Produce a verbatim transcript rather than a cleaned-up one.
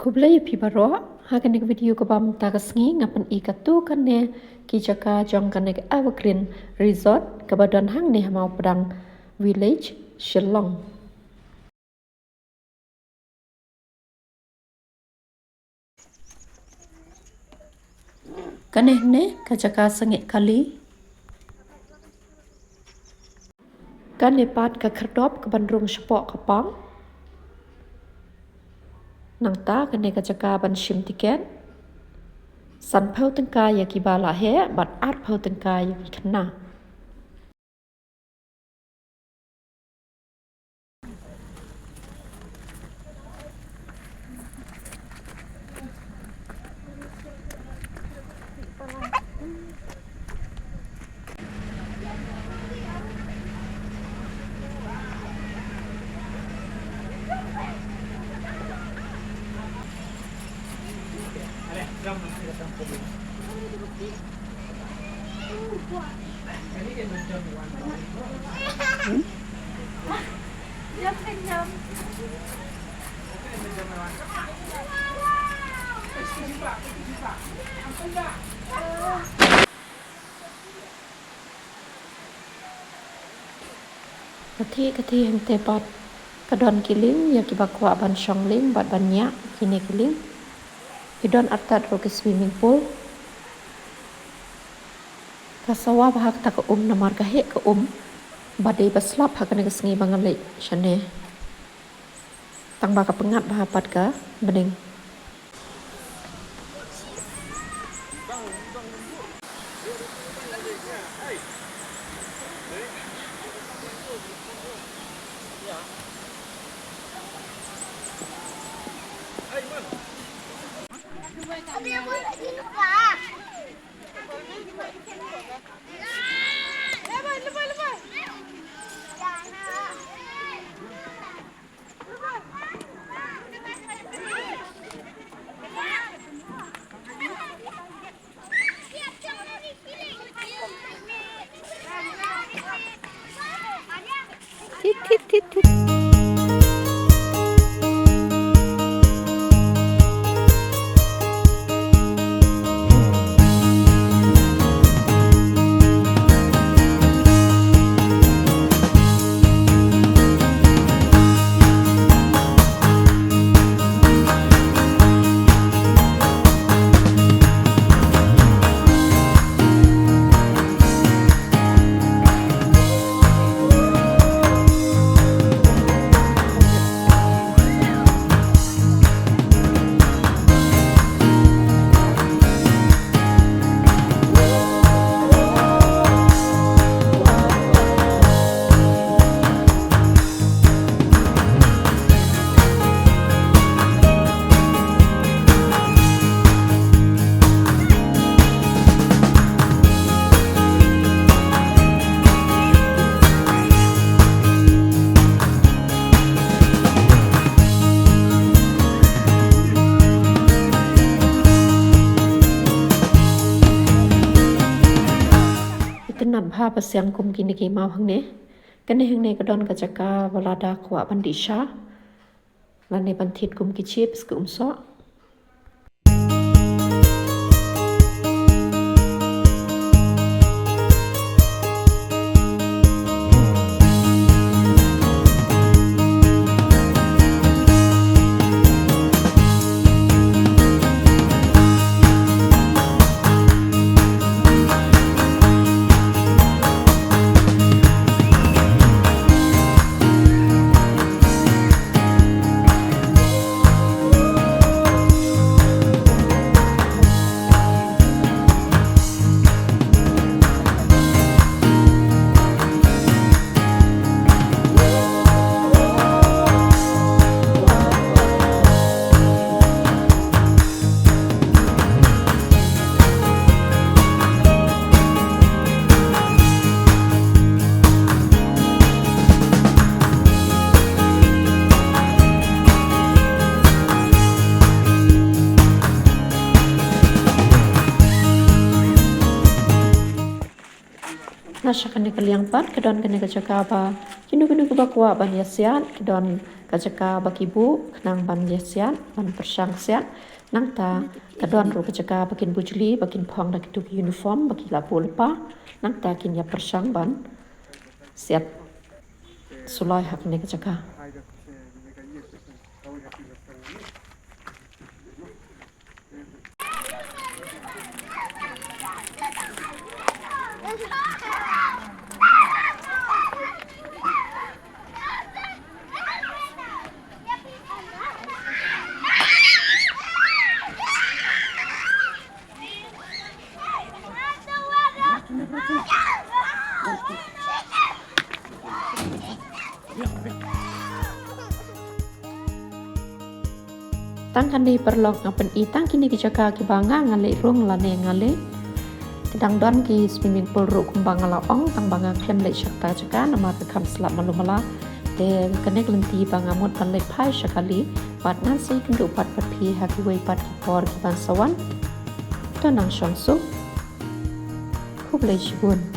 Khublei ïa phi baroh, ha kane ka video kaba mynta ka sngi nga pyni katto katne ki jaka jong kane ka Evergreen Resort kaba don hangne ha Mawpdang Village, Shillong. Kane hangne ka jaka sangeh kali. Kane pat ka khyrdop kaban rung shapoh ka park. Nangta kane ka jaka ban shim tiket. Sanphew tyngka ïa kiba la heh bad arphew tyngka ïa ki khynnah. Kathie kathie hangtei pat ka don ki lieng ïa kiba kwah ban shong lieng bad ban ñiah kine ki lieng. Ki don artat ruh ki swimming pool. Ka sawa bha kata ka um namar ka heh ka um. Ba dei ba slap ha kane ka sngi ba nga leit shane. Tang ba ka pyngngad bha pat ka bneng. Itynnad bha ba siang kum kine ki maw hangne. Kane hangne ka don ka jaka ba lada kwah ban dih sha lane ban thied kum ki chips ki umsoh. Na sha kane ka liang pat ka don kane ka jaka ba kino kino kiba kwah ban ïasiat, ki don Ka jaka ba ki buh khnang ban ïa siat, ban pyrshang siat. Nangta ka don ruh ka jaka ba kin bujli, ba kin phong da kitu ki uniform ba ki la buh lypa. Nangta kin ïa pyrshang ban siat suloi ha kane ka jaka. Tang kane paralok nga pyni tang kine ki jaka kiba nga nga leit rung lane nga leit. Ki dang don ki swimming pool ruh kumba nga la ong, tang ba nga khlem leit sha kata ka jaka namar ka kham slap malu mala. Te kane ka lynti ba nga mut ban leit phai sha kali, bad ngan sa ïakynduh pat bad phi ha kiwei pat ki por kiban sa wan. To nang shong suk. Khublei shibun.